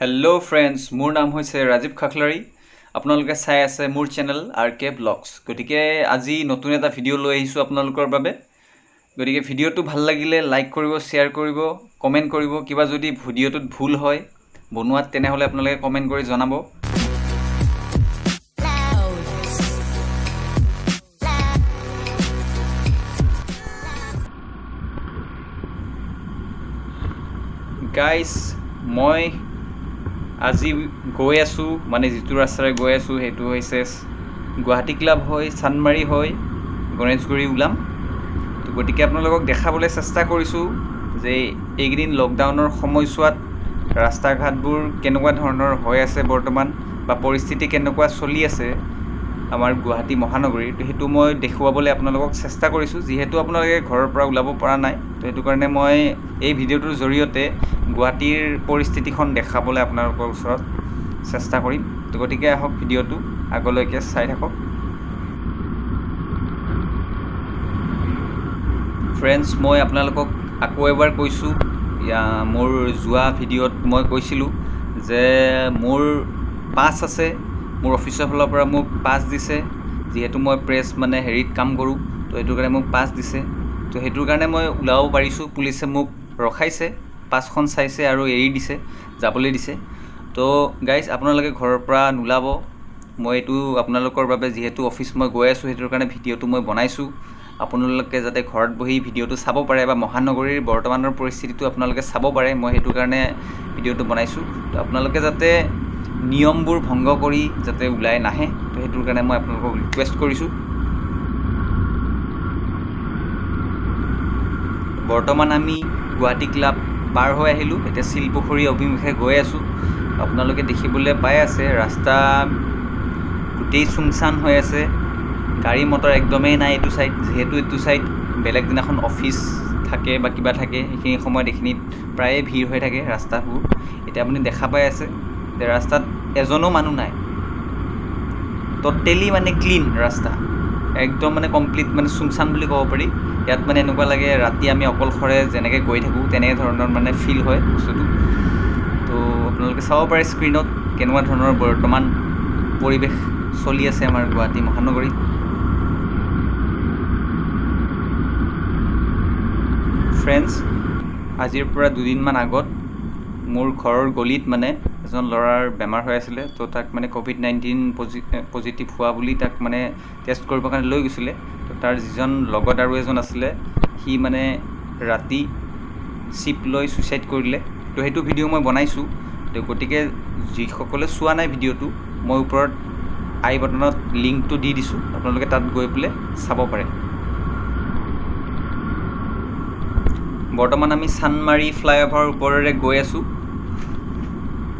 Hello' friends, মোৰ নাম হৈছে ৰাজীৱ খাখলাৰী। আপোনালোকে চাই আছে মোৰ চেনেল আৰ কে ব্লগছ। গতিকে আজি নতুন এটা ভিডিঅ' লৈ আহিছোঁ আপোনালোকৰ বাবে। গতিকে ভিডিঅ'টো ভাল লাগিলে লাইক কৰিব, শ্বেয়াৰ কৰিব, কমেণ্ট কৰিব। কিবা যদি ভিডিঅ'টোত ভুল হয় বনোৱাত, তেনেহ'লে আপোনালোকে কমেণ্ট কৰি জনাব। গাইজ, মই আজি গৈ আছোঁ, মানে যিটো ৰাস্তাৰে গৈ আছোঁ সেইটো হৈছে গুৱাহাটী ক্লাব হৈ চান্দমাৰী হৈ গণেশগুৰি ওলাম। তো গতিকে আপোনালোকক দেখাবলৈ চেষ্টা কৰিছোঁ যে এইকেইদিন লকডাউনৰ সময়ছোৱাত ৰাস্তা ঘাটবোৰ কেনেকুৱা ধৰণৰ হৈ আছে বৰ্তমান, বা পৰিস্থিতি কেনেকুৱা চলি আছে আমাৰ গুৱাহাটী মহানগৰীৰ। তো সেইটো মই দেখুৱাবলৈ আপোনালোকক চেষ্টা কৰিছোঁ। যিহেতু আপোনালোকে ঘৰৰ পৰা ওলাব পৰা নাই, তো সেইটো কাৰণে মই এই ভিডিঅ'টোৰ জৰিয়তে গুৱাহাটীৰ পৰিস্থিতিখন দেখাবলৈ আপোনালোকৰ ওচৰত চেষ্টা কৰিম। তো গতিকে আহক, ভিডিঅ'টো আগলৈকে চাই থাকক। ফ্ৰেণ্ডছ, মই আপোনালোকক আকৌ এবাৰ কৈছোঁ, মোৰ যোৱা ভিডিঅ'ত মই কৈছিলোঁ যে মোৰ পাছ আছে, মোৰ অফিচৰ ফালৰ পৰা মোক পাছ দিছে। যিহেতু মই প্ৰেছ মানে হেৰিত কাম কৰোঁ, তো সেইটো কাৰণে মোক পাছ দিছে। তো সেইটোৰ কাৰণে মই ওলাব পাৰিছোঁ। পুলিচে মোক ৰখাইছে, পাছখন চাইছে আৰু এৰি দিছে, যাবলৈ দিছে। তো গাইজ, আপোনালোকে ঘৰৰ পৰা নোলাব। মই এইটো আপোনালোকৰ বাবে, যিহেতু অফিচ মই গৈ আছোঁ, সেইটোৰ কাৰণে ভিডিঅ'টো মই বনাইছোঁ। আপোনালোকে যাতে ঘৰত বহি ভিডিঅ'টো চাব পাৰে বা মহানগৰীৰ বৰ্তমানৰ পৰিস্থিতিটো আপোনালোকে চাব পাৰে, মই সেইটো কাৰণে ভিডিঅ'টো বনাইছোঁ। তো আপোনালোকে যাতে নিয়মবোৰ ভংগ কৰি যাতে ওলাই নাহে, তো সেইটোৰ কাৰণে মই আপোনালোকক ৰিকুৱেষ্ট কৰিছোঁ। বৰ্তমান আমি গুৱাহাটী ক্লাব পাৰ হৈ আহিলোঁ, এতিয়া শিলপুখুৰী অভিমুখে গৈ আছোঁ। আপোনালোকে দেখিবলৈ পাই আছে ৰাস্তা গোটেই চুনচান হৈ আছে, গাড়ী মটৰ একদমেই নাই এইটো ছাইড। যিহেতু এইটো ছাইড বেলেগ দিনাখন অফিচ থাকে বা কিবা থাকে, সেইখিনি সময়ত এইখিনিত প্ৰায়ে ভিৰ হৈ থাকে ৰাস্তাবোৰ। এতিয়া আপুনি দেখা পাই আছে যে ৰাস্তাত এজনো মানুহ নাই, ট'টেলি মানে ক্লিন ৰাস্তা, একদম মানে কমপ্লিট মানে চুনচান বুলি ক'ব পাৰি। ইয়াত মানে এনেকুৱা লাগে ৰাতি আমি অকলশৰে যেনেকৈ গৈ থাকোঁ তেনে ধৰণৰ মানে ফিল হয় বস্তুটো। তো আপোনালোকে চাব পাৰে স্ক্ৰীণত কেনেকুৱা ধৰণৰ বৰ্তমান পৰিৱেশ চলি আছে আমাৰ গুৱাহাটী মহানগৰীত। ফ্ৰেণ্ডছ, আজিৰ পৰা দুদিনমান আগত মোৰ ঘৰৰ গলিত মানে এজন ল'ৰাৰ বেমাৰ হৈ আছিলে। তো তাক মানে ক'ভিড-19 পজিটিভ হোৱা বুলি তাক মানে টেষ্ট কৰিবৰ কাৰণে লৈ গৈছিলে। তো তাৰ যিজন লগত আৰু এজন আছিলে, সি মানে ৰাতি চিপ লৈ ছুইচাইড কৰিলে। তো সেইটো ভিডিঅ' মই বনাইছোঁ। তো গতিকে যিসকলে চোৱা নাই ভিডিঅ'টো, মই ওপৰত আই বাটনত লিংকটো দি দিছোঁ, আপোনালোকে তাত গৈ পেলাই চাব পাৰে। বৰ্তমান আমি চান্দমাৰী ফ্লাইঅভাৰৰ ওপৰেৰে গৈ আছোঁ।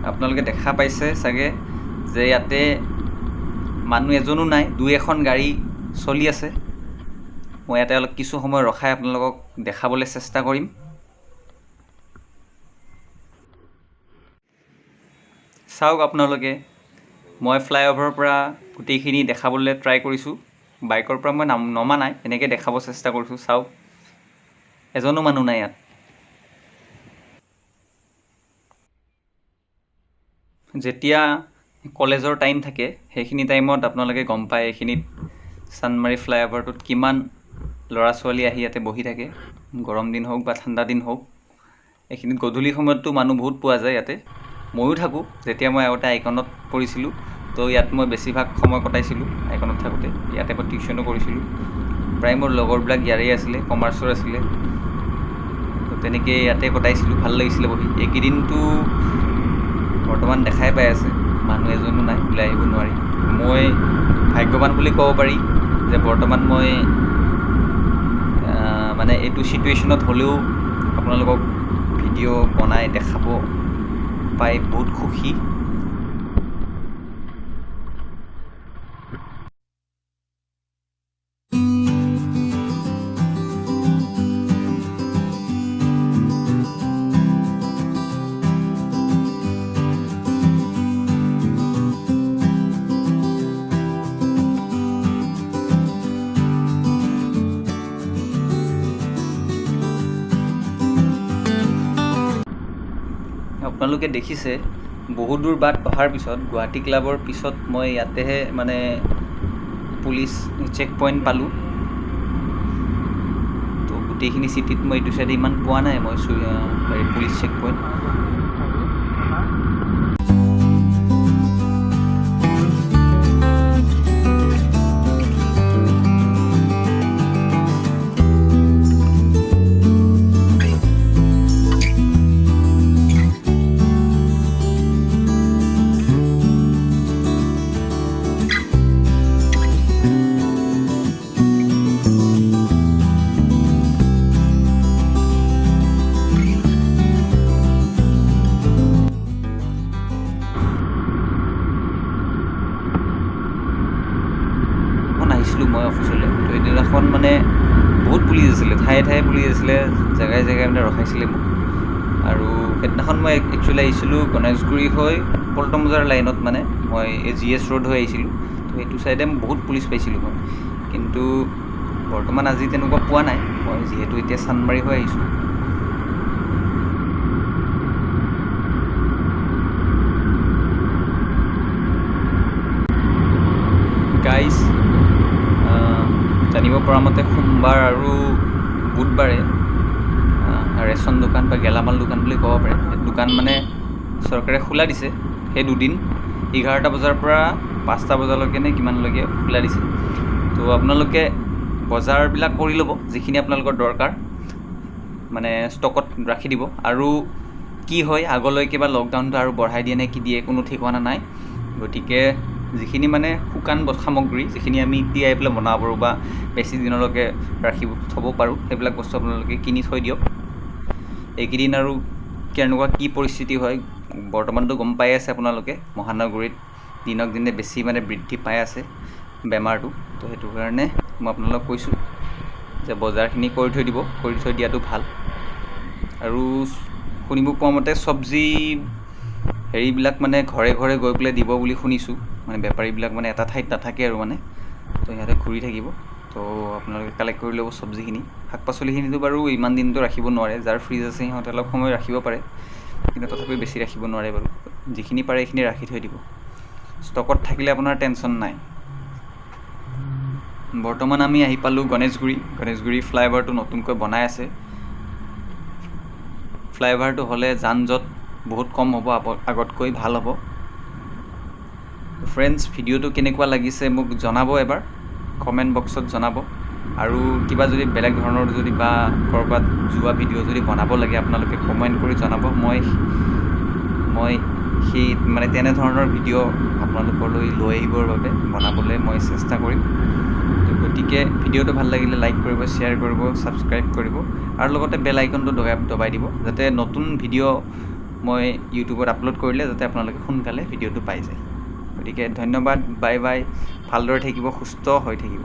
আপোনালোকে দেখা পাইছে চাগে যে ইয়াতে মানুহ এজনো নাই, দুই এখন গাড়ী চলি আছে। মই ইয়াতে অলপ কিছু সময় ৰখাই আপোনালোকক দেখাবলৈ চেষ্টা কৰিম। চাওক আপোনালোকে, মই ফ্লাইঅভাৰৰ পৰা গোটেইখিনি দেখাবলৈ ট্ৰাই কৰিছোঁ। বাইকৰ পৰা মই নমা নাই, এনেকৈ দেখাব চেষ্টা কৰিছোঁ। চাওক, এজনো মানুহ নাই ইয়াত। যেতিয়া কলেজৰ টাইম থাকে সেইখিনি টাইমত আপোনালোকে গম পায় এইখিনিত চান্দমাৰী ফ্লাইঅভাৰটোত কিমান ল'ৰা ছোৱালী আহি ইয়াতে বহি থাকে। গৰম দিন হওক বা ঠাণ্ডা দিন হওক, এইখিনিত গধূলি সময়ততো মানুহ বহুত পোৱা যায় ইয়াতে। ময়ো থাকোঁ, যেতিয়া মই আগতে আইকনত পঢ়িছিলোঁ, তো ইয়াত মই বেছিভাগ সময় কটাইছিলোঁ আইকনত থাকোঁতে। ইয়াতে মই টিউশ্যনো কৰিছিলোঁ। প্ৰায় মোৰ লগৰবিলাক ইয়াৰেই আছিলে, কমাৰ্চৰ আছিলে। তো তেনেকৈ ইয়াতে কটাইছিলোঁ, ভাল লাগিছিলে বহি। এইকেইদিনতো বৰ্তমান দেখাই পাই আছে মানুহ এজনো নাই, ওলাই আহিব নোৱাৰি। মই ভাগ্যৱান বুলি ক'ব পাৰি যে বৰ্তমান মই মানে এইটো চিটুৱেশ্যনত হ'লেও আপোনালোকক ভিডিঅ' বনাই দেখাব পাই বহুত সুখী। আপোনালোকে দেখিছে বহু দূৰ বাট অহাৰ পিছত গুৱাহাটী ক্লাবৰ পিছত মই ইয়াতেহে মানে পুলিচ চেক পইণ্ট পালোঁ। তো গোটেইখিনি চিটিত মই এইটো চাইডে ইমান পোৱা নাই মই হেৰি পুলিচ চেক পইণ্ট। আহিছিলোঁ মই অফিচলৈ, তো সেইদিনাখন মানে বহুত পুলিচ আছিলে, ঠায়ে ঠায়ে পুলিচ আছিলে, জেগাই জেগাই মানে ৰখাইছিলে মোক। আৰু সেইদিনাখন মই একচুৱেলি আহিছিলোঁ গণেশগুৰি হৈ পল্টন বজাৰ লাইনত, মানে মই এই জি এছ ৰোড হৈ আহিছিলোঁ। তো সেইটো চাইডে বহুত পুলিচ পাইছিলোঁ মই, কিন্তু বৰ্তমান আজি তেনেকুৱা পোৱা নাই মই, যিহেতু এতিয়া চানমাৰি হৈ আহিছোঁ। গাইজ, জানিব পৰা মতে সোমবাৰ আৰু বুধবাৰে ৰেচন দোকান বা গেলামাল দোকান বুলি ক'ব পাৰে, সেই দোকান মানে চৰকাৰে খোলা দিছে। সেই দুদিন 11টা বজাৰ পৰা 5টা বজালৈকে নে কিমানলৈকে খোলা দিছে। তো আপোনালোকে বজাৰবিলাক কৰি ল'ব, যিখিনি আপোনালোকৰ দৰকাৰ মানে ষ্টকত ৰাখি দিব। আৰু কি হয় আগলৈকে বা লকডাউনটো আৰু বঢ়াই দিয়ে নে কি দিয়ে কোনো ঠিকনা নাই। গতিকে যিখিনি মানে শুকান সামগ্ৰী যিখিনি আমি তিয়াই পেলাই বনাব পাৰোঁ বা বেছি দিনলৈকে ৰাখি থ'ব পাৰোঁ, সেইবিলাক বস্তু আপোনালোকে কিনি থৈ দিয়ক। এইকেইদিন আৰু কেনেকুৱা কি পৰিস্থিতি হয় বৰ্তমানতো গম পাই আছে আপোনালোকে, মহানগৰীত দিনক দিনে বেছি মানে বৃদ্ধি পাই আছে বেমাৰটো। তো সেইটো কাৰণে মই আপোনালোকক কৈছোঁ যে বজাৰখিনি কৰি থৈ দিব, কৰি থৈ দিয়াটো ভাল। আৰু শুনিব পোৱা মতে চব্জি হেৰিবিলাক মানে ঘৰে ঘৰে গৈ পেলাই দিব বুলি শুনিছোঁ, মানে বেপাৰীবিলাক মানে এটা ঠাইত নাথাকে আৰু মানে তো সিহঁতে ঘূৰি থাকিব। তো আপোনালোকে কালেক্ট কৰি ল'ব চব্জিখিনি। শাক পাচলিখিনিতো বাৰু ইমান দিনটো ৰাখিব নোৱাৰে, যাৰ ফ্ৰিজ আছে সিহঁতে অলপ সময় ৰাখিব পাৰে, কিন্তু তথাপিও বেছি ৰাখিব নোৱাৰে বাৰু। যিখিনি পাৰে সেইখিনি ৰাখি থৈ দিব, ষ্টকত থাকিলে আপোনাৰ টেনশ্যন নাই। বৰ্তমান আমি আহি পালোঁ গণেশগুৰি। গণেশগুৰি ফ্লাইঅভাৰটো নতুনকৈ বনাই আছে। ফ্লাইঅভাৰটো হ'লে যান জঁট বহুত কম হ'ব, আগতকৈ ভাল হ'ব। ফ্ৰেণ্ডছ, ভিডিঅ'টো কেনেকুৱা লাগিছে মোক জনাব এবাৰ, কমেণ্ট বক্সত জনাব। আৰু কিবা যদি বেলেগ ধৰণৰ যদি বা ক'ৰবাত যোৱা ভিডিঅ' যদি বনাব লাগে আপোনালোকে কমেণ্ট কৰি জনাব। মই মই সেই মানে তেনেধৰণৰ ভিডিঅ' আপোনালোকলৈ লৈ আহিবৰ বাবে বনাবলৈ মই চেষ্টা কৰিম। গতিকে ভিডিঅ'টো ভাল লাগিলে লাইক কৰিব, শ্বেয়াৰ কৰিব, ছাবস্ক্ৰাইব কৰিব আৰু লগতে বেল আইকনটো দবাই দিব, যাতে নতুন ভিডিঅ' মই ইউটিউবত আপলোড কৰিলে যাতে আপোনালোকে সোনকালে ভিডিঅ'টো পাই যায়। গতিকে ধন্যবাদ, বাই বাই। ভালদৰে থাকিব, সুস্থ হৈ থাকিব।